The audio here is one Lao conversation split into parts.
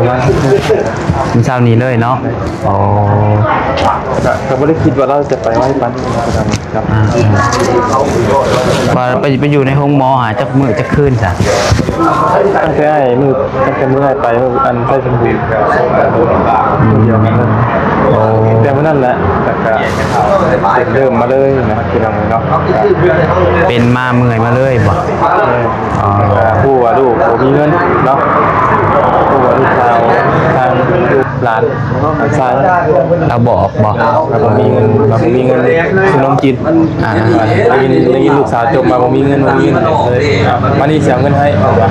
ມື້ເຊົ້ານີ້ເລີຍເນາະ. ອໍ ກໍ ກໍບໍ່ໄດ້ຄິດວ່າລາວຈະໄປໄວປານນີ້ນະ. ອ່າ ວ່າໄປ ໄປຢູ່ໃນໂຮງໝໍຫາ ຈັກມື້ຈັກຄືນຊະ? ຕັ້ງແຕ່ອ້າຍມື້ ຕັ້ງແຕ່ມື້ອ້າຍໄປ ມື້ອັນໄປສົມບູນ ອືມ ດຽວກັນເລີຍ. ໂອ້ ແຕ່ມື້ນັ້ນແຫຼະ ແລ້ວກະເລີ່ມມາເລີຍນະ ພີ່ນ້ອງເນາະ. ເປັນມາເມື່ອຍມາເລີຍບໍ່? ເອີ ອໍ ຮູ້ວ່າລູກບໍ່ມີເງິນເນາະ ຮູ້ວ່າລູກສາວ ທາງລູກຫຼານ ຊາຍ ລາວບອກບໍ່? ລາວບໍ່ມີເງິນ ລາວບໍ່ມີເງິນຊື້ນົມກິນ. ອ່າ ໄດ້ຍິນ ໄດ້ຍິນລູກສາວຈົ່ມວ່າບໍ່ມີເງິນ ບໍ່ມີເງິນ ມານີ້ຊິເອົາເງິນໃຫ້ ວ່າ ວ່າ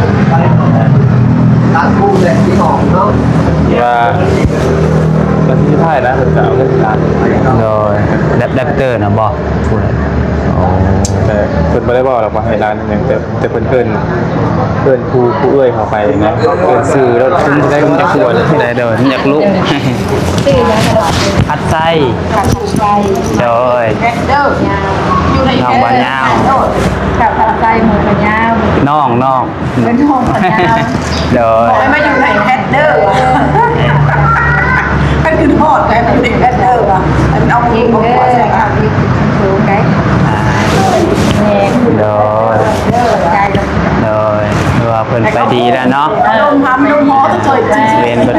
ວັນທີສິບຫ້ານະ ເພິ່ນຈະເອົາເງິນໃຫ້ຫຼານ. ໂດຍ ແຣັບ ແຣັບເຕີນະບໍ່? ໂອ້ ແຕ່ເພິ່ນບໍ່ໄດ້ເວົ້າດອກວ່າໃຫ້ຫຼານຫຍັງ ແຕ່ ແຕ່ເພິ່ນເອີ້ນ ເອີ້ນຜູ້ ຜູ້ເອື້ອຍເຂົາໄປນະ ເອີ້ນຊື່ແລ້ວ ເພິ່ນ ເພິ່ນຢາກຊວນ ໄດ້ ໂດຍ ຢາກລຸກ. ຊື່ຫຍັງ? ພັດໄຊ. ພັດໄຊ. ໂດຍ ແພັດເດີ ຢູ່ໃນ ນ້ອງບ່າວຍາວ ກັບພັດໄຊ ໝູ່ບ່າວຍາວ ນ້ອງ ນ້ອງ ເປັນຫ້ອງສັນຍາວ. ໂດຍ ໃຫ້ມາຢູ່ໃນແພັດເດີ ຄັນຂຶ້ນຮອດແລ້ວຢູ່ໃນແພັດເດີວ່າ ເອົາເອົາຫົວໃສ່ກັນ. ສູງໄດ໋. ໂດຍ ໂດຍ ຄືວ່າເພິ່ນໄປດີແລ້ວເນາະ ລົມຫຳລົມຫໍ ເວັນເບິດ.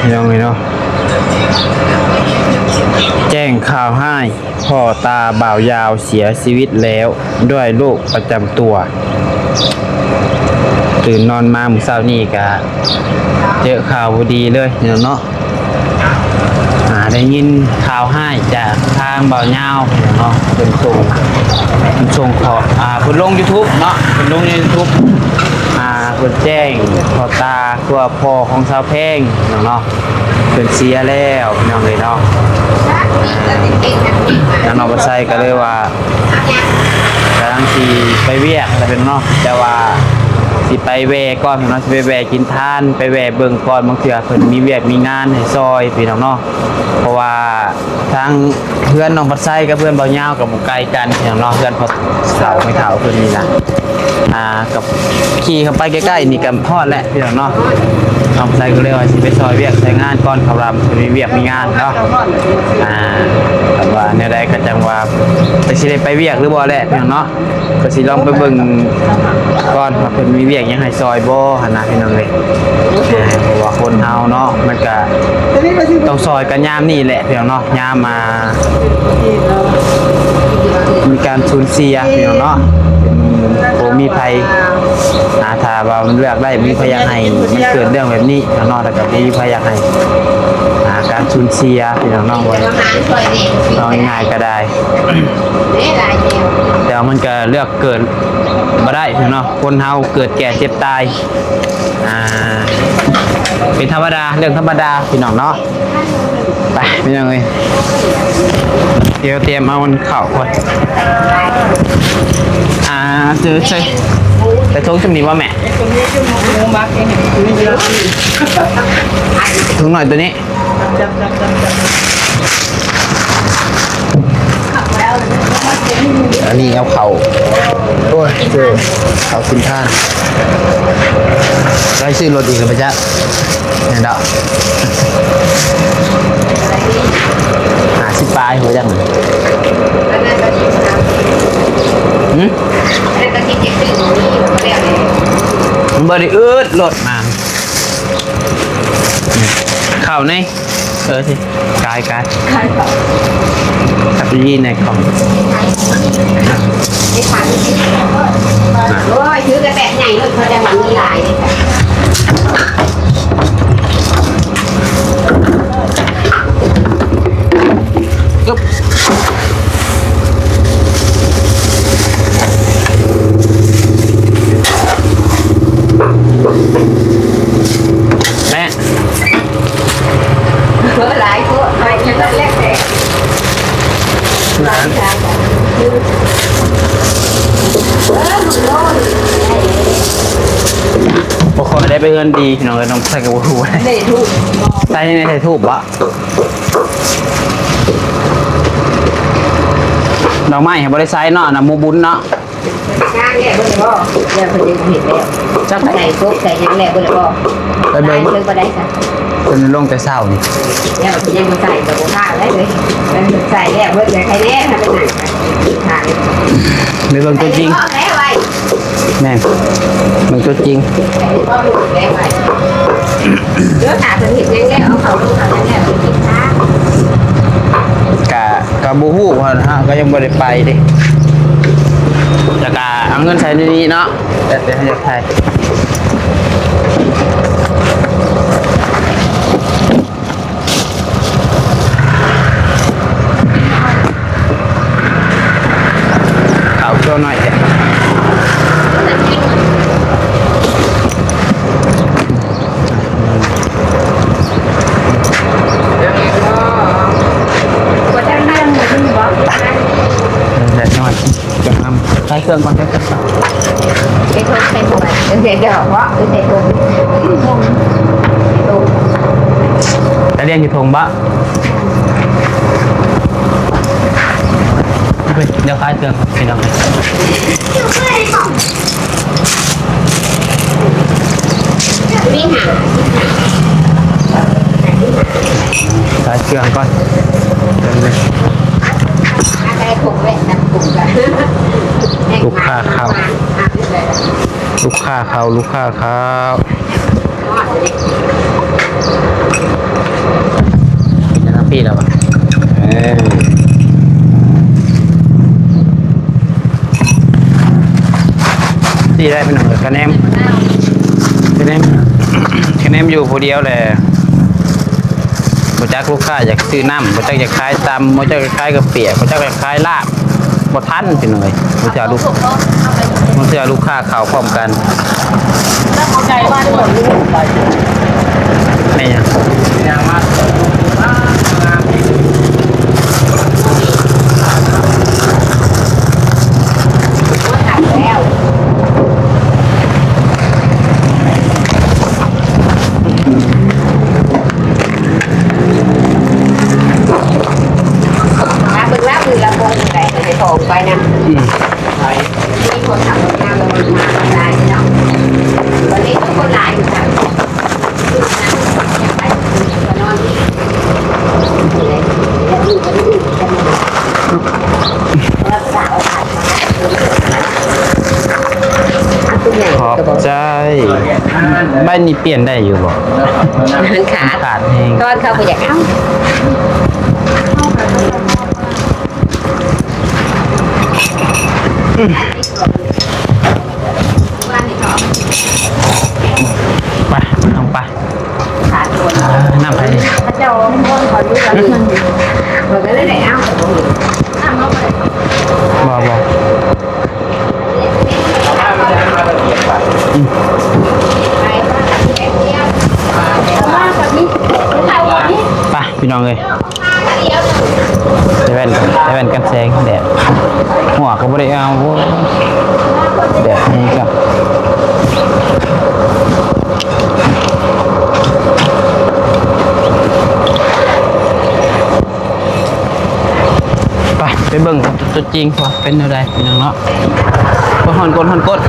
ພີ່ນ້ອງເອີຍເນາະ ແຈ້ງຂ່າວຮ້າຍ ພໍ່ຕາບ່າວຍາວເສຍຊີວິດແລ້ວດ້ວຍໂລກປະຈຳຕົວ. ຕື່ນນອນມາມື້ເຊົ້ານີ້ກະເຈີຂ່າວບໍ່ດີເລີຍເນາະ. ອ່າ ໄດ້ຍິນຂ່າວຮ້າຍຈາກທາງບ່າວຍາວເນາະ ເພິ່ນສົ່ງ ເພິ່ນສົ່ງຂໍ ອ່າ ເພິ່ນລົງຢູທູບເນາະ ເພິ່ນລົງຢູທູບ ອ່າ ເພິ່ນແຈ້ງພໍ່ຕາ ຄືວ່າພໍ່ຂອງສາວແພງເນາະ ເພິ່ນເສຍແລ້ວ ພີ່ນ້ອງເອີຍເນາະ. ທາງນ້ອງບັດໄຊກໍເລີຍວ່າ ກຳລັງຊິໄປວຽກແລ້ວເນາະ ແຕ່ວ່າຊິໄປແວ່ກ່ອນເນາະ ຊິໄປແວ່ກິນທານ ໄປແວ່ເບິ່ງກ່ອນ ບາງເທື່ອເພິ່ນມີວຽກມີງານໃຫ້ຊ່ອຍ ພີ່ນ້ອງເນາະ. ເພາະວ່າທາງເຮືອນນ້ອງບັດໄຊກັບເຮືອນບ່າວຍາວກໍບໍ່ໄກກັນ ພີ່ນ້ອງເນາະ ເຮືອນພໍ່ເຖົ້າແມ່ເຖົ້າເພິ່ນນີ້ນະ. ອ່າ ກໍຂີ່ເຂົ້າໄປໃກ້ໆນີ້ກໍຮອດແລ້ວ ພີ່ນ້ອງເນາະ. ນ້ອງບັດໄຊກໍເລີຍວ່າຊິໄປຊ່ອຍວຽກຊ່ອຍງານກ່ອນ ເພາະວ່າເພິ່ນມີວຽກມີງານເນາະ. ອ່າ ຖ້າວ່າແນວໃດກໍຈັ່ງວ່າ ຈັກຊິໄດ້ໄປວຽກຫຼືບໍ່ແຫຼະ ພີ່ນ້ອງເນາະ. ກໍຊິລອງໄປເບິ່ງກ່ອນວ່າເພິ່ນມີວຽກຫຍັງໃຫ້ຊ່ອຍບໍ່ຫັ້ນນະ ພີ່ນ້ອງເອີຍ. ເພາະວ່າຄົນເຮົາເນາະ ມັນກະຕ້ອງຊ່ອຍກັນຍາມນີ້ແຫຼະ ພີ່ນ້ອງເນາະ ຍາມ ອ່າ ມີການສູນເສຍ ພີ່ນ້ອງເນາະ ເປັນ ບໍ່ມີໃຜ ອ່າ ຖ້າວ່າມັນເລືອກໄດ້ ມີໃຜຢາກໃຫ້ມັນເກີດເລື່ອງແບບນີ້ເນາະ ແລ້ວກໍບໍ່ມີໃຜຢາກໃຫ້ ອ່າ ການສູນເສຍ ພີ່ນ້ອງເນາະ. ເວົ້າງ່າຍໆກໍໄດ້ ແຕ່ວ່າມັນກໍເລືອກ ເກີດບໍ່ໄດ້ເນາະ ຄົນເຮົາເກີດແກ່ເຈັບຕາຍ ອ່າ ເປັນທຳມະດາ ເລື່ອງທຳມະດາ ພີ່ນ້ອງເນາະ. ໄປ ພີ່ນ້ອງເອີຍ ດຽວຕຽມເອົາມັນເຂົ້າກ່ອນ. ອ່າ ເຈີໃສ່ ໃສ່ຖົງຈຸ່ມນີ້ບໍ່ແມ່? ຖົງໜ້ອຍໂຕນີ້. ອັນນີ້ເອົາເຂົ້າ ໂອ້ຍ ເອີ ເຂົ້າກິນທານ ໄດ້ຊື້ລົດອີກແລ້ວປະຈັກ ແມ່ນດອກ ຫ້າສິບປາຍບໍ່ຈັກ ຫື ມັນບໍ່ໄດ້ອຶດລົດມາ ເຂົ້າໃນ ເອີ ກາຍ ກາຍ ກາຍເຂົ້າ ກັບຢູ່ໃນຂອງ ໂອ້ຍ ຖືກະແຕກໃຫຍ່ເລີຍ ເຂົາຈະວ່າມີຫຼາຍເດ້. ແມ່ ເພິ່ນຫຼາຍໂພດ ໄປແຕ່ລະແລກແຕ່ ເ ບໍ່ຄ່ອຍໄດ້ໄປເຮືອນດີພີ່ນ້ອງເອີຍ ນ້ອງໃສ່ກໍບໍ່ຮູ້ ໄດ້ທູບ ໃສ່ໃນ ໃສ່ທູບບໍ່? ດອກໄມ້ຫາບໍ່ໄດ້ໃສ່ເນາະ ອັນນັ້ນໝູບຸນເນາະ. ງານແລ້ວເບິດແລ້ວບໍ່? ແລ້ວເພິ່ນຍັງບໍ່ເຮັດແລ້ວ ຈັກໄດ້ ໃສ່ກົບໃສ່ຫຍັງແລ້ວເບິດແລ້ວບໍ່? ໄປເບິ່ງ ໄປເບິ່ງບໍ່ໄດ້ຊະ ເພິ່ນລົງແຕ່ເຊົ້ານີ້ ແລ້ວເພິ່ນຍັງບໍ່ໃສ່ກໍບໍ່ພາໄດ້ເລີຍ ເພິ່ນໃສ່ແລ້ວເບິດແລ້ວ ໃຄແນ່ ຖ້າເປັນຫຍັງ ໄປເບິ່ງຕົວຈິງ ແມ່ນ ເບິ່ງຕົວຈິງ ເອີ ຖ້າເພິ່ນເຮັດຫຍັງແລ້ວ ເອົາເຂົ້າລົງເຂົ້າຫຍັງແລ້ວ ເຮັດທາງ ກະ ກໍບໍ່ຮູ້ ເຮົາກໍຍັງບໍ່ໄດ້ໄປເດ້ ແລ້ວກໍເອົາເງິນໃສ່ໃນນີ້ເນາະ ແຕ່ ແຕ່ເຮົາຢາກຖ່າຍ ເຂົ້າຕົວໜ້ອຍແທ້. ບໍ່ທັນເລື່ອງຢູ່ບໍ່? ເອີ ແດດຮ້ອນ ຈະທຳ ໃສ່ເຄື່ອງກ່ອນ ໃສ່ເຄື່ອງກ່ອນ ໃສ່ຖົງ ໃສ່ຖົງ ເອີ ໃສ່ດອກເນາະ ເອີ ໃສ່ຖົງ ໃສ່ຖົງ ໃສ່ຖົງ ໄປລຽນຢູ່ຖົງບໍ່? ເອີ ດຽວຂາຍເຄື່ອງ ພີ່ນ້ອງເອີຍ ນີ້ຫາ ຂາຍເຄື່ອງກ່ອນ ລູກຄ້າເຂົ້າ ລູກຄ້າເຂົ້າ ລູກຄ້າເຂົ້າ. ເປັນຈັ່ງຊັ້ນພີ່ແລ້ວຫວາ? ເອີ ຊິໄດ້ເປັນຫຍັງ ກະແນມ ກະແນມ ກະແນມຢູ່ຜູ້ດຽວແຫຼະ ບໍ່ຈັກລູກຄ້າຢາກຊື້ນ້ຳ ບໍ່ຈັກຢາກຂາຍຕຳ ບໍ່ຈັກຢາກຂາຍເຂົ້າປຽກ ບໍ່ຈັກຢາກຂາຍລາບ. ບໍ່ທັນພີ່ນ້ອງເອີຍ ບໍ່ເຊື່ອລູກ ບໍ່ເຊື່ອລູກຄ້າເຂົ້າພ້ອມກັນ ແມ່ນຫຍັງ? ມາເບິ່ງລາວ ຄືລຳໂພງຜູ້ໃດໃຫ້ຂອງໄປນຳ ອືມ ມີຄົນຂັບລົດມາ ລົດມາຫຼາຍເນາະ ວັນນີ້ຄົນຫຼາຍຢູ່ຊັ້ນ ຂອບໃຈ. ໃບນີ້ປ່ຽນໄດ້ຢູ່ບໍ່? ມັນຂາດ ມັນຂາດແຮງ ຕອນເຂົາບໍ່ຢາກເອົາ. ໄປ ນ້ອງໄປ. ນ້ຳໃຜນີ້? ເຂົາເຈົ້າເອົາເງິນເຂົາຢູ່ ເອີ ເຂົາກໍເລີຍໄດ້ເອົາ ບໍ່ ບໍ່ ອືມ ໄປ ພີ່ນ້ອງເອີຍ. ໃສ່ແວ່ນກ່ອນ ໃສ່ແວ່ນກັນແສງ ແດດ ຫົວກໍບໍ່ໄດ້ເອົາ ໂອ້ຍ ແດດນີ້ກໍ ໄປ ໄປເບິ່ງຕົວຈິງວ່າເປັນແນວໃດ ພີ່ນ້ອງເນາະ. ໂອ້ຍ ຮ້ອນກົ້ນ ຮ້ອນກົ້ນ.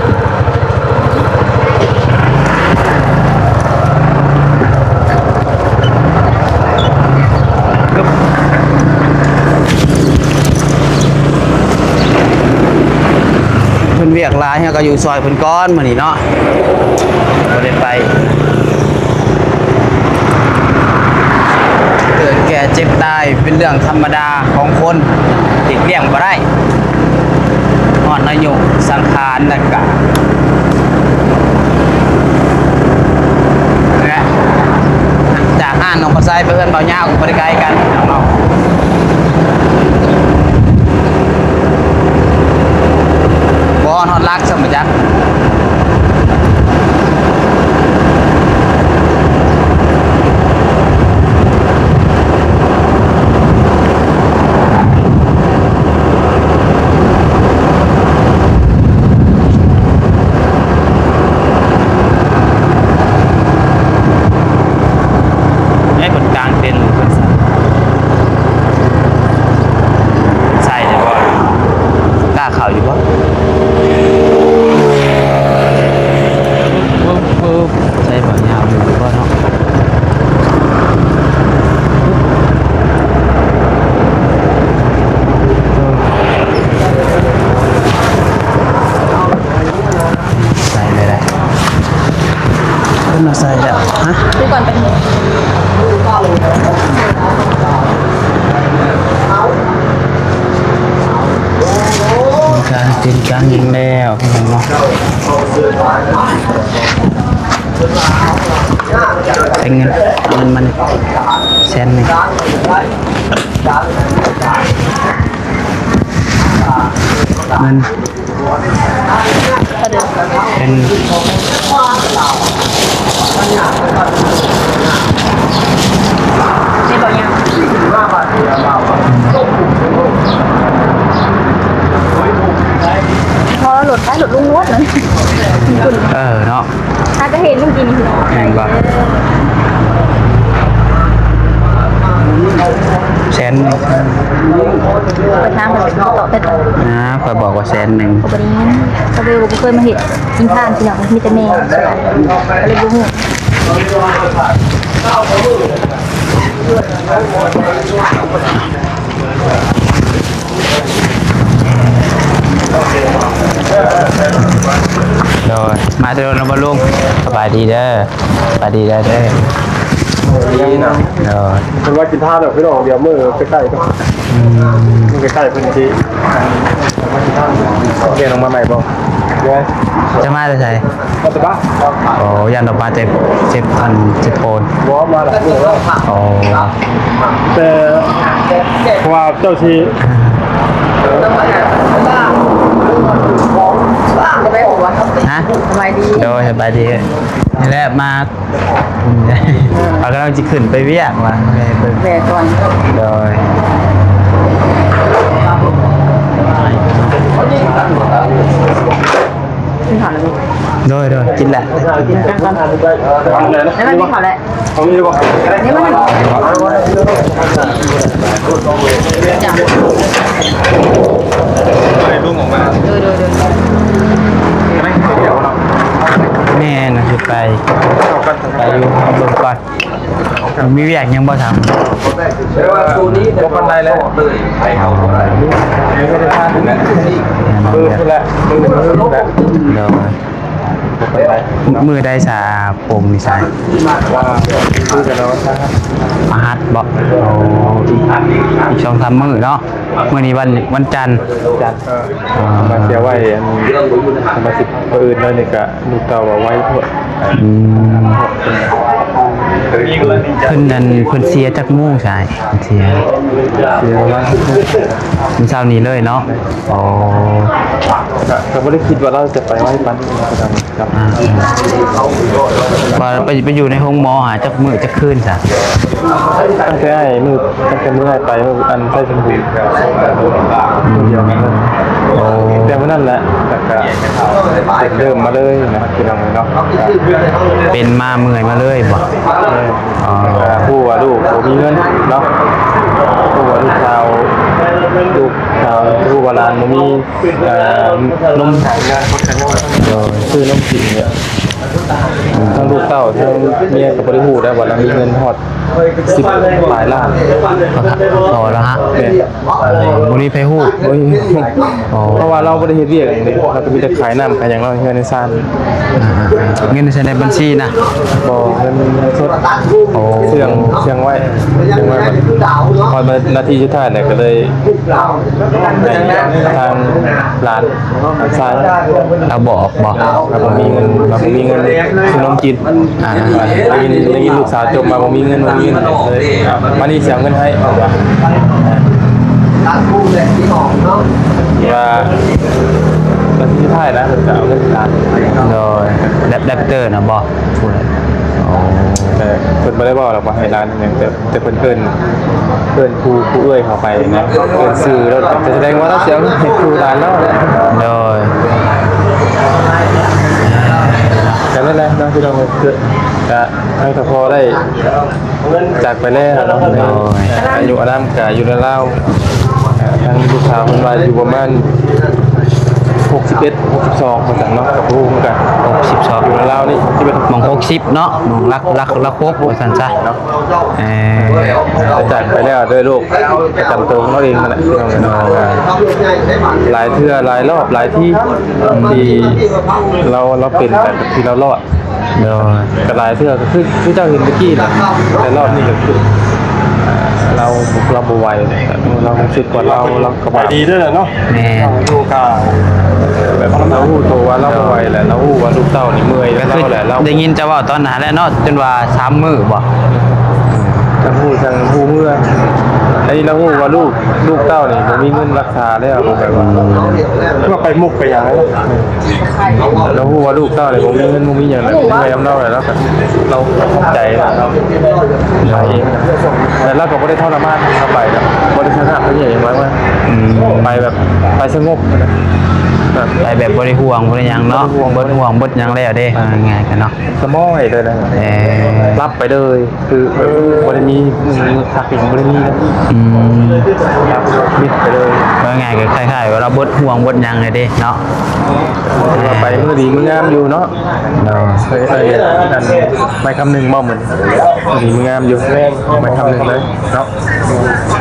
ເພິ່ນວຽກຫຼາຍ ເຮົາກໍຢູ່ຊ່ອຍເພິ່ນກ່ອນມື້ນີ້ເນາະ ບໍ່ໄດ້ໄປ. ເກີດແກ່ເຈັບຕາຍເປັນເລື່ອງທຳມະດາຂອງຄົນ ຫຼີກລ້ຽງບໍ່ໄດ້. ຮອດອາຍຸສັງຂານແລ້ວກະ ແລະ ຈາກຮ້ານນ້ອງປາໄຊໄປເຮືອນບ່າວຍາວກໍບໍ່ໄດ້ໄກກັນເນາະ ບໍ່ຮອດຫຼັກຊ້ຳບໍ່ຈັກ. ເ ເຂົ້າຢູ່ບໍ່? ໃສ່ບາງຢ່າງຢູ່ບໍ່ເນາະ? ໃສ່ໄດ້ ເພິ່ນເອົາໃສ່ແລ້ວ ຮະ? ຄືກ່ອນໄປ ການກິນການກິນແລ້ວເນາະ. ໃຊ້ເງິນ ເອົາເງິນມານີ້ ແສນໜຶ່ງ ເງິນ ເປັນ ພໍລົດໄປ ລົດລົງລົດນັ້ນ ເອີ ເນາະ. ຫາກະເຫັນມື້ກີ້ນີ້ ແມ່ນບໍ່? ແສນໜຶ່ງ ໄປຖາມເພິ່ນ ຕອບໄປຕອບ ອ່າ ຂ້ອຍບອກວ່າແສນໜຶ່ງ ຂ້ອຍບໍ່ໄດ້ຍິນ ຂ້ອຍບໍ່ເຄີຍມາເຮັດກິນທານ ພີ່ນ້ອງ ມີແຕ່ແມ່ ກໍເລີຍບໍ່ຮູ້. ໂດຍ ມາແຕ່ດົນແລ້ວບໍ່ລຸງ? ສະບາຍດີເດີ ສະບາຍດີເດີ ເດີ. ດີນະ ໂດຍ ເພິ່ນວ່າກິນທານດອກພີ່ນ້ອງ ດຽວມື້ໃກ້ໆ ອືມ ມື້ໃກ້ໆ ເພິ່ນຊິ ແກງອອກມາໃໝ່ບໍ່? ຈະມາແຕ່ໃສ? ມາແຕ່ບ້ານ. ໂອ້ ຢ້ານອອກມາແຕ່ເຈັບ ອັນ ເຈັບໂພນ. ບໍ່ ມາຫຼາຍມື້ແລ້ວ. ໂອ້ ແຕ່ ເພາະວ່າເຈົ້າຊິ ຮະ? ສະບາຍດີ ໂດຍ ສະບາຍດີ. ນີ້ແຫຼະ ມາ ເຮົາກຳລັງຊິຂຶ້ນໄປວຽກວ່າ ແວ່ເບິ່ງ ແວ່ກ່ອນ ໂດຍ ກິນເຂົ້າແລ້ວບໍ່? ໂດຍ ໂດຍ ກິນແລ້ວ ກິນກັນກ່ອນ ແລ້ວມັນກິນເຂົ້າແລ້ວ ເອົາມີບໍ່? ນີ້ມັນ ໂດຍ ໂດຍ ໂດຍ ແມ່ນ ຊິໄປ ໄປຢູ່ ເບິ່ງກ່ອນ ມີວຽກຫຍັງບໍ່? ບໍ່ປານໃດແລ້ວ ມື້ພຸ້ນແຫຼະ ມື້ພຸ້ນແຫຼະ ໂດຍ. ມື້ໃດສາ ປົງນີ້ສາ ອ່າ ຄືກັນເນາະ ພະຫັດບໍ? ໂອ້ ອີກ ອີກສອງສາມມື້ເນາະ ມື້ນີ້ວັນ ວັນຈັນ ຈັນ ເອີ ມາເສຍໄວ້ ອັນ ມາສິບມື້ອື່ນແລ້ວນີ້ກະ ລູກເຕົ້າວ່າໄວໂພດ ອືມ ເພິ່ນນັ້ນ ເພິ່ນເສຍຈັກໂມງສາຍ? ເສຍ ເສຍປະມານ ມື້ເຊົ້ານີ້ເລີຍເນາະ. ອໍ ກະ ກະບໍ່ໄດ້ຄິດວ່າລາວຈະໄປໄວປານນີ້ນະ ອ່າ ວ່າໄປ ໄປຢູ່ໃນໂຮງໝໍຫາຈັກມື້ຈັກຄືນຊະ? ຕັ້ງແຕ່ອ້າຍມື້ ຕັ້ງແຕ່ມື້ອ້າຍໄປ ມື້ອັນໄຊສົມບູນ ມື້ດຽວກັນເລີຍ. ໂອ້ ແຕ່ມື້ນັ້ນແຫຼະ ແລ້ວກະເລີ່ມມາເລີຍນະ ພີ່ນ້ອງເອີຍເນາະ ເປັນມາເມື່ອຍມາເລີຍບໍ? ອໍ ຮູ້ວ່າລູກບໍ່ມີເງິນເນາະ ຮູ້ວ່າລູກສາວ ລູກສາວ ຮູ້ວ່າຫຼານບໍ່ມີ ເອີ ນົມ ໂດຍ ຊື້ນົມກິນເນຍ ທັງລູກເຕົ້າທັງເມຍກໍບໍ່ໄດ້ຮູ້ໄດ້ວ່າລາວມີເງິນຮອດສິບປາຍລ້ານ ພໍລະຮະ ແມ່ນ ບໍ່ມີໃຜຮູ້ ບໍ່ມີ ອໍ ເພາະວ່າລາວບໍ່ໄດ້ເຮັດວຽກຫຍັງເດ້ ລາວກໍມີແຕ່ຂາຍນ້ຳຂາຍຫຍັງເນາະ ເຮືອນໃນຊານ ອ່າໆ ເງິນໃນໃນບັນຊີນະ? ບໍ່ ເງິນສົດ ໂອ້ ເຊື່ອງ ເຊື່ອງໄວ້ ເຊື່ອງໄວ້ ພໍມານາທີສຸດທ້າຍແລ້ວກໍເລີຍ ໃຫ້ທາງຫຼານ ທາງຊາຍ ລາວບອກບໍ? ລາວບໍ່ມີເງິນ ລາວບໍ່ມີເງິນຊື້ນົມກິນ ອ່າ ໄດ້ຍິນ ໄດ້ຍິນລູກສາວຈົ່ມວ່າບໍ່ມີເງິນ ບໍ່ມີເງິນ ເລີຍ ມານີ້ຊິເອົາເງິນໃຫ້ ວ່າ ວ່ານາທີສຸດທ້າຍນະ ເພິ່ນກໍເອົາເງິນໃຫ້ຫຼານ ໂດຍ ແຣັບ ແຣັບເຕີນະບໍ? ຜູ້ໃດ? ອໍ ແຕ່ເພິ່ນບໍ່ໄດ້ເວົ້າດອກວ່າໃຫ້ຫຼານຫຍັງ ແຕ່ ແຕ່ເພິ່ນເອີ້ນ ເອີ້ນຜູ້ ຜູ້ເອື້ອຍເຂົ້າໄປນະ ເອີ້ນຊື່ແລ້ວ ກໍສະແດງວ່າລາວຊິເອົາເງິນໃຫ້ຜູ້ຫຼານລາວ. ໂດຍ ກໍນັ້ນແຫຼະເນາະ ພີ່ນ້ອງເອີຍ ກໍໃຫ້ສະພໍໄດ້ຈາກໄປແລ້ວເນາະ. ໂດຍ ອາຍຸອານາມກໍຢູ່ນຳລາວ ທາງລູກສາວເພິ່ນວ່າຢູ່ປະມານ ຫົກສິບເອັດ ຫົກສິບສອງ ວ່າຊັ້ນເນາະ ກໍບໍ່ຮູ້ຄືກັນ ຫົກສິບສອງ ຢູ່ລາວນີ້ ຫົກສິບເອັດ ໝ່ອງ ຫົກສິບ ເນາະ ໝ່ອງຫຼັກ ຫຼັກ ຫຼັກ ຫົກ ວ່າຊັ້ນຊະ ເນາະ ເອີ ຈາກໄປແລ້ວດ້ວຍໂລກປະຈຳໂຕຂອງລາວເອງນັ້ນແຫຼະ ພີ່ນ້ອງເອີຍເນາະ ຫຼາຍເທື່ອ ຫຼາຍລອບ ຫຼາຍທີ ທີ່ລາວ ລາວເປັນ ແບບທີ່ລາວລອດ ໂດຍ ກໍຫຼາຍເທື່ອ ກໍຄື ຄືເຈົ້າເຫັນຕະກີ້ນະ ແຕ່ລອບນີ້ກໍຄື ລາວ ລາວບໍ່ໄຫວ ລາວຮູ້ສຶກວ່າລາວ ລາວກໍບາບ ໄປດີເດີເນາະ ແມ່ນ ເຮົາຢູ່ກາງ ແບບລາວຮູ້ໂຕວ່າລາວບໍ່ໄຫວແຫຼະ ລາວຮູ້ວ່າລູກເຕົ້ານີ້ເມື່ອຍນຳລາວແຫຼະ ລາວ ໄດ້ຍິນເຈົ້າເວົ້າຕອນນັ້ນແຫຼະເນາະ ຈົນວ່າສາມມື້ບໍ ທັງຮູ້ທັງຮູ້ເມື່ອ ອັນນີ້ລາວຮູ້ວ່າລູກ ລູກເຕົ້ານີ້ບໍ່ມີເງິນລັກສາແລ້ວ ແບບວ່າ ຄືວ່າໄປມຸກໄປຫຍັງ ລາວຮູ້ວ່າລູກເຕົ້ານີ້ບໍ່ມີເງິນບໍ່ມີຫຍັງແຫຼະ ເມື່ອຍນຳລາວແຫຼະ ລາວກໍ ລາວກໍຂອບໃຈລາວ ລາວໄປເອງ ແຕ່ລາວກໍບໍ່ໄດ້ທໍລະມານ ລາວໄປແບບບໍ່ໄດ້ສະຫະໄປຫຍັງມາກມາຍ ອືມ ໄປແບບໄປສະຫງົບນະ ແບບ ໄປແບບບໍ່ໄດ້ຫ່ວງບໍ່ໄດ້ຫຍັງເນາະ ບໍ່ໄດ້ຫ່ວງ ເບິດຫ່ວງເບິດຫຍັງແລ້ວເດ້ ເວົ້າງ່າຍໆກັນເນາະ ສະໝອຍເລີຍນະ ເອີ ຫຼັບໄປເລີຍ ຄື ເອີ ບໍ່ໄດ້ມີ ມືພັກຫຍັງບໍ່ໄດ້ມີ ອືມ ຫຼັບມິດໄປເລີຍ ເວົ້າງ່າຍໆກໍຄ້າຍໆວ່າລາວເບິດຫ່ວງເບິດຫຍັງເລີຍເດ້ເນາະ ຄືວ່າໄປມື້ດີມື້ງາມຢູ່ເນາະ ໂດຍ ເອີ ອັນໄມ້ຄຳໜຶ່ງບໍ່ມື້ນີ້ ດີມື້ງາມຢູ່ ໄມ້ຄຳໜຶ່ງເລີຍເນາະ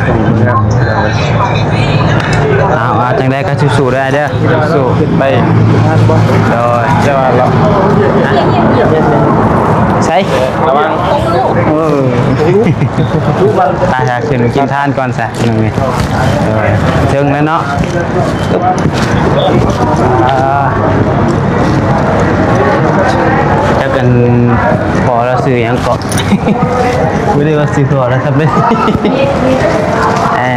ດີມື້ງາມ ເອົາ ເອົາ ຈັ່ງໃດກໍສູ້ໆເດີອ້າຍເດີ ສູ້ໄປ ໂດຍ ແຕ່ວ່າລະ ໃສ ລະວັງ ເອີ ຕາຍ ຫາຂຶ້ນກິນທານກ່ອນຊະ ເຖິງແລ້ວເນາະ ອ່າ ຈັກອັນ ພໍ່ລາວຊື່ຫຍັງເກາະ ບໍ່ໄດ້ວ່າຊື່ພໍ່ລາວຊຳເດ້ ເອີ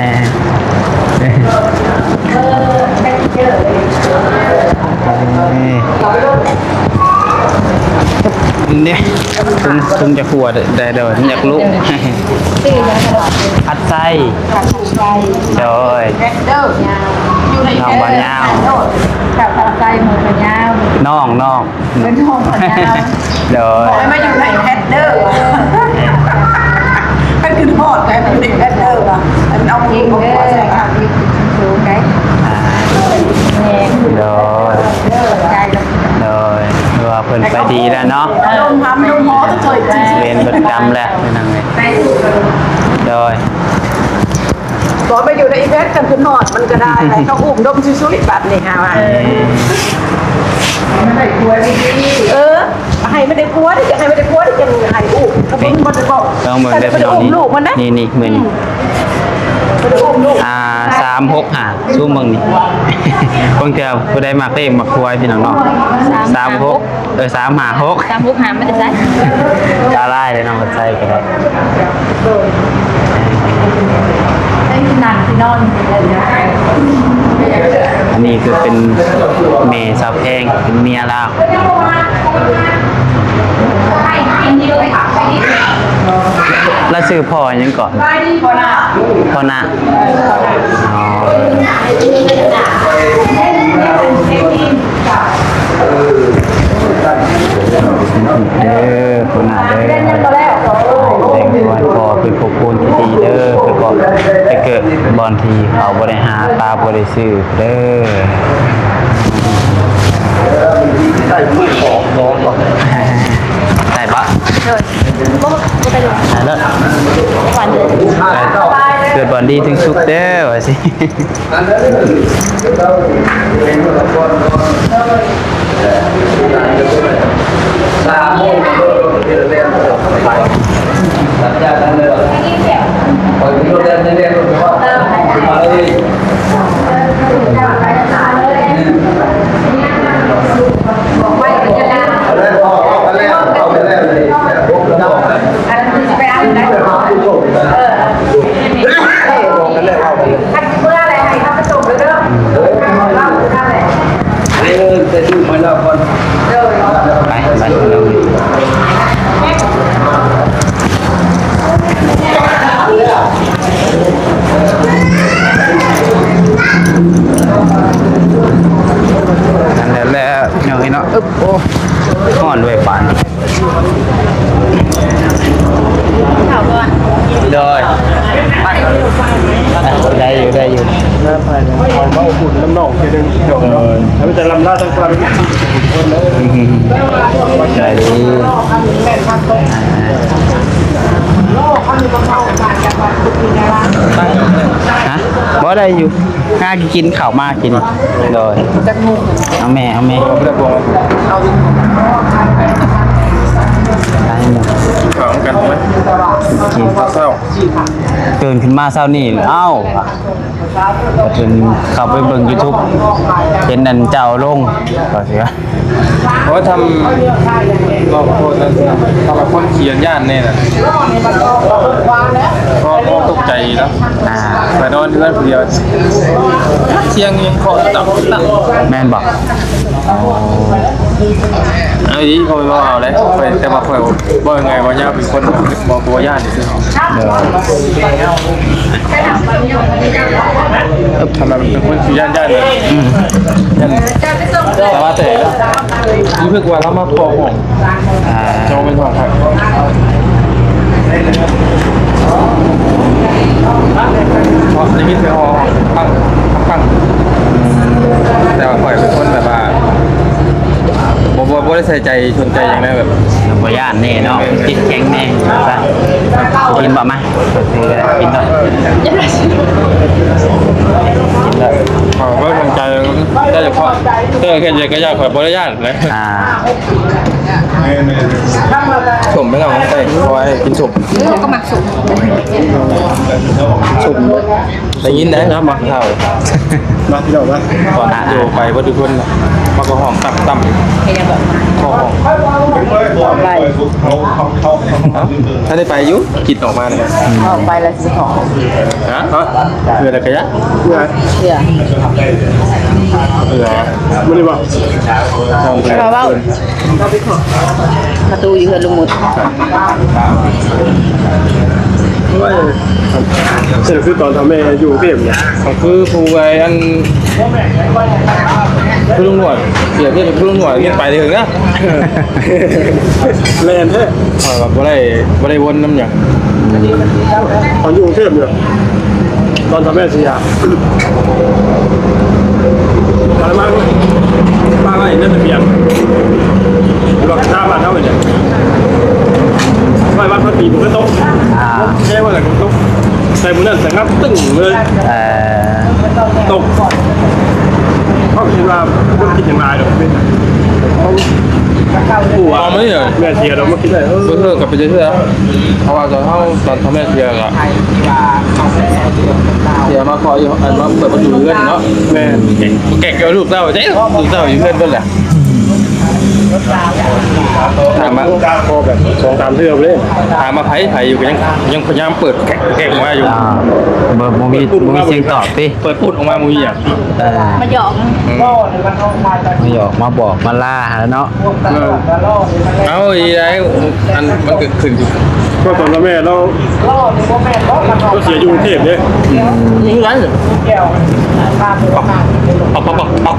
ນີ້ ເດ້ ທຸງ ທຸງຈະຂົວໄດ້ ໄດ້ດອກ ຢາກລຸ ຜັດໄຊ ໂດຍ ນ້ອງບ່າວຍາວ ນ້ອງ ນ້ອງ ເປັນຫ້ອງພະຍາວ ໂດຍ ບອກໃຫ້ມາຢູ່ໃນແພັດເດີ ຄັນຂຶ້ນຮອດໃຫ້ມັນຢູ່ໃນແພັດເດີວ່າ ໃຫ້ມັນເອົາມືອອກມາໃສ່ ໂດຍ ໂດຍ ຄືວ່າເພິ່ນໄປດີແລ້ວເນາະ ລົມຫຳລົມຫໍ ເວນເບິດກຳແລ້ວ ພີ່ນ້ອງເອີຍ ໂດຍ ບໍ່ໄປຢູ່ໃນອີເວັນ ຄັນຂຶ້ນຮອດມັນກໍໄດ້ ໃຫ້ເຂົາອຸ້ມດົມຊຸຍໆ ບາດນີ້ຫາວ່າ ເອີ ໃຫ້ມັນໄດ້ຜົວເດ້ ຢາກໃຫ້ມັນໄດ້ຜົວເດ້ ຈັ່ງໃຫ້ອຸ້ມ ກໍບໍ່ໄດ້ບອກ ລອງເບິ່ງເດີພີ່ນ້ອງ ນີ້ ນີ້ ມື້ນີ້ ບໍ່ໄດ້ອຸ້ມລູກ ອ່າ ສາມຫົກຫ້າ ຊູມເບິ່ງນີ້ ບາງເທື່ອຜູ້ໃດມັກເລກມັກຄວາຍ ພີ່ນ້ອງເນາະ ສາມຫົກ ສາມຫ້າຫົກ ເອີ ສາມຫົກຫ້າຫົກ ສາມຫົກຫ້າ ມັນຈະໃສ່ ຕາລາຍເລີຍເນາະ ໃສ່ກໍໄດ້ ອັນນີ້ຄືເປັນແມ່ສາວແພງ ເປັນເມຍລາວ ລາວຊື່ພໍ່ຫຍັງເກາະ? ພໍ່ນາກ ພໍ່ນາກ ອໍ ເດີ ພຸ້ນນະເດີ ແຕ່ງຕົວໃຫ້ພໍ່ເປັນຜູ້ຄູນທີ່ດີເດີ ໄປເກາະ ໄປເກີດບ່ອນທີ່ເຂົາບໍ່ໄດ້ຫາ ປາບໍ່ໄດ້ຊື້ເດີ ໄດ້ປະ? ໂດຍ ບໍ່ ບໍ່ໄປໂດນ ໄດ້ແລ້ວ ເກີດບ່ອນດີເຖິງສຸກເດີ ວ່າຊີ້. ໄປ ໄປ ໄປ ໄປ. ໜ້າໄທເນາະ ເອົາມາອຸດໜູນນຳນ້ອງເທື່ອໜຶ່ງເນາະ ໂດຍ ແລ້ວມີແຕ່ລຳລາທັງການທຸກຄົນເນາະ ອືມ ຂອບໃຈເດີ ຮະ ບໍ່ໄດ້ຢູ່ ຫາກິນເຂົ້າມາກິນ ໂດຍ ເອົາແມ່ ເອົາແມ່ ກິນເຂົ້ານຳກັນໄປ ກິນ ເຊົ້າ ຕື່ນຂຶ້ນມາເຊົ້ານີ້ ເອົ້າ ກໍເພິ່ນເຂົ້າໄປເບິ່ງຢູທູບ ເຫັນອັນເຈົ້າລົງ ກໍເຊື່ອ ໂອ້ຍ ທຳ ກໍຂໍໂທດນະ ທຳຄົນຂີ້ຢ້ານແນ່ນະ ກໍ ກໍຕົກໃຈຢູ່ນະ ອ່າ ໄປນອນເຮືອນຜູ້ດຽວ ສຽງຍັງເຄາະຕັບ ແມ່ນບໍ່? ເອົາດີ ຂ້ອຍບໍ່ເອົາເລີຍ ຂ້ອຍ ແຕ່ວ່າຂ້ອຍເວົ້າງ່າຍໆ ເວົ້າຍາວ ເປັນຄົນບໍ່ ບໍ່ ບໍ່ຢ້ານຊື່ ໂດຍ ທຳໄມມັນເປັນຄົນຂີ້ຢ້ານ ຢ້ານເລີຍ ອືມ ຢ້ານ ແຕ່ວ່າແຕ່ ຮູ້ສຶກວ່າລາວມາພໍ້ຫ້ອງ ອ່າ ເຈົ້າເປັນຫ້ອງຄັກ ເພາະນິມິດໄປຫໍ ປັງ ປັງ ແຕ່ວ່າຂ້ອຍເປັນຄົນແບບວ່າ ບໍ່ ບໍ່ ບໍ່ໄດ້ໃສ່ໃຈສົນໃຈຫຍັງນະ ແບບ ບໍ່ຢ້ານແນ່ເນາະ ແມ່ນ ຈິດແຂງແນ່ ວ່າຊັ້ນ ກິນບໍ່ມາ ກິນເລີຍ ກິນເລີຍ ເອີ ບໍ່ສົນໃຈ ໄດ້ສະເພາະ ເອີ ແຄ່ຢາກກໍຢາກ ຂ້ອຍບໍ່ໄດ້ຢ້ານນະ ອ່າ ສົ້ມໄປເນາະ ເອີ ເອົາໄວ້ກິນສົ້ມ ເຮົາກໍມັກສົ້ມ ສົ້ມ ໄດ້ຍິນໄດ້ນະ ມັກເຖົ້າ ມາພີ່ນ້ອງມາ ຕອນຢູ່ໄປເບິດທຸກຄົນ ມັນກໍຮ້ອງຕຳໆ ເປັນຫຍັງກໍ ຂໍຮ້ອງ ໄປ ເອົ້າ ຖ້າໄດ້ໄປຢູ່ ຄິດອອກມານີ້ ອອກໄປແລ້ວຊິຂໍ ຮະ ເພື່ອໄດ້ກະຍະ ເພື່ອ ເພື່ອ ມື້ນີ້ບໍ່ ເພື່ອເວົ້າ ປະຕູຢູ່ເຮືອນລຸງມຸດ ໂອ້ຍ ຄືຕອນເຖົ້າແມ່ຢູ່ເກັບນີ້ ກໍຄືຜູ້ໄອ້ອັນ ຄືລຸງໜວດ ສຽວເວດຄືລຸງໜວດນີ້ໄປເຖິງນະ ແລ່ນແທ້ ຂ້ອຍວ່າບໍ່ໄດ້ ບໍ່ໄດ້ວົນນຳຫຍັງ ຕອນຢູ່ກຸງເທບຢູ່ ຕອນທຳແມ່ເສຍ ຕອນນັ້ນມາ ມາໄລ່ເງິນທະບຽນ ລັກສາບ້ານເຮົານີ້ ໄວ້ວັດພະຕີບໍ່ເຄີຍຕົກ ອ່າ ແຕ່ວ່າຕົກ ໃສ່ມື້ນັ້ນສະຫງັບຕຶ້ງເລີຍ ເອີ ຕົກ ເຂົາຄິດວ່າບໍ່ຄິດຫຍັງຫຼາຍດອກ ເຂົາ ເອົາມານີ້ເລີຍ ແມ່ເສຍແລ້ວບໍ່ຄິດໄດ້ ເອີ ບໍ່ເຊື່ອກໍໄປເຊື່ອ ເພາະວ່າຕອນເຮົາ ຕອນພໍ່ແມ່ເສຍກໍ ເສຍມາຂໍຢູ່ ອັນມາເປີດປະຕູເຮືອນເນາະ ແມ່ນ ແກະ ແກະເອົາລູກເຕົ້າເດ້ ລູກເຕົ້າຢູ່ເຮືອນເພິ່ນແຫຼະ ຖາມມາ ຂໍແບບສອງສາມເທື່ອເລີຍ ຖາມມາໃຜ ໃຜຢູ່ກໍຍັງ ຍັງພະຍາຍາມເປີດແກະ ແກະອອກມາຢູ່ ອ່າ ບໍ່ ບໍ່ມີ ບໍ່ມີສຽງຕອບຕິ ເປີດປຸດອອກມາບໍ່ມີຫຍັງ ເອີ ມາຫຍອກ ອືມ ມາຫຍອກ ມາບອກ ມາລາຫັ້ນແຫຼະເນາະ ເອີ ເອົາອີ່ໄດ ອັນມັນກໍຂຶ້ນຢູ່ ກໍຕອນນັ້ນແມ່ເນາະ ລາວເສຍຢູ່ກຸງເທບເດ້ ອືມ ນີ້ຄືກັນ ປັບ ປັບ ປັບ ປັບ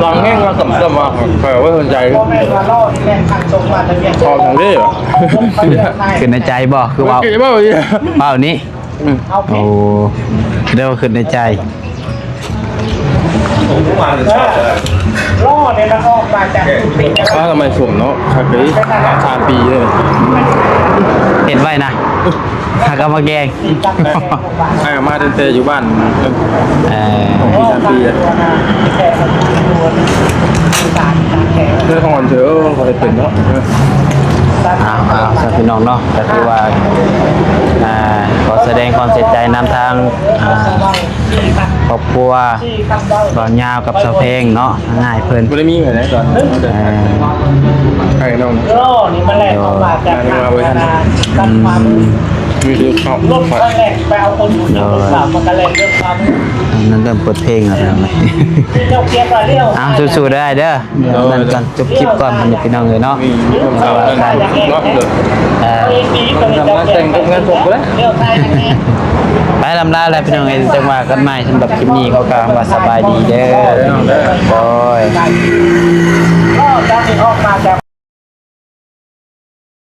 ຫຼັງແຮງວ່າກຳ ກຳວ່າ ເອີ ບໍ່ສົນໃຈ ຂອງຫຍັງເດ້ ຂຶ້ນໃນໃຈບໍ່ ຄືເວົ້າ ຄືເວົ້າອີ່ ເວົ້ານີ້ ອືມ ໂອ້ ແສດງວ່າຄິດໃນໃຈ ລໍ້ນີ້ມັນອອກມາຈາກຕູດເປັນ ວ່າທຳໄມສົມເນາະ ຄັກເລີຍ ສາມປີເລີຍ ເຮັດໄວ້ນະ ຫາກະມາແກງ ອ້າຍເອົາມາຕັ້ງແຕ່ຢູ່ບ້ານ ເອີ ສອງປີ ສາມປີ ເລື່ອງຂອງມັນເດີ ບໍ່ໄດ້ເປັນເນາະ ເອີ ເອົາ ເອົາ ຊະພີ່ນ້ອງເນາະ ກໍຄືວ່າ ອ່າ ຂໍສະແດງຄວາມເສຍໃຈນຳທາງ ອ່າ ຄອບຄົວບ່າວຍາວກັບສາວແພງເນາະ ອ້າຍເພິ່ນ ບໍ່ໄດ້ມີໃຜໃດຕອນ ເອີ ໃຫ້ນ້ອງ ລໍ້ນີ້ມັນແລ່ນອອກມາຈາກ ອືມ ມີເລື່ອງເຂົ້າ ລົດມັນແລ່ນໄປເອົາຄົນ ໂດຍ ລົດສາມມັນກໍແລ່ນເລື່ອງເຂົ້າ ນັ້ນເລີ່ມເປີດເພງແລ້ວ ເຈົ້າກຽມວ່າລ້ຽວ ເອົາ ສູ້ໆ ເດີອ້າຍເດີ ໂດຍ ນັ້ນກ່ອນ ຈົບຄລິບກ່ອນ ບັດນີ້ພີ່ນ້ອງເອີຍເນາະ ເອີ ທຳງານແຕ່ງກັບງານສົບພຸ້ນແຫຼະ ໄປລຳລາແລ້ວພີ່ນ້ອງເອີຍ ຈັ່ງວ່າກັນໃໝ່ ສຳລັບຄລິບນີ້ຂໍກ່າວຄຳວ່າສະບາຍດີເດີ ໂດຍ ອໍ ຈາກນີ້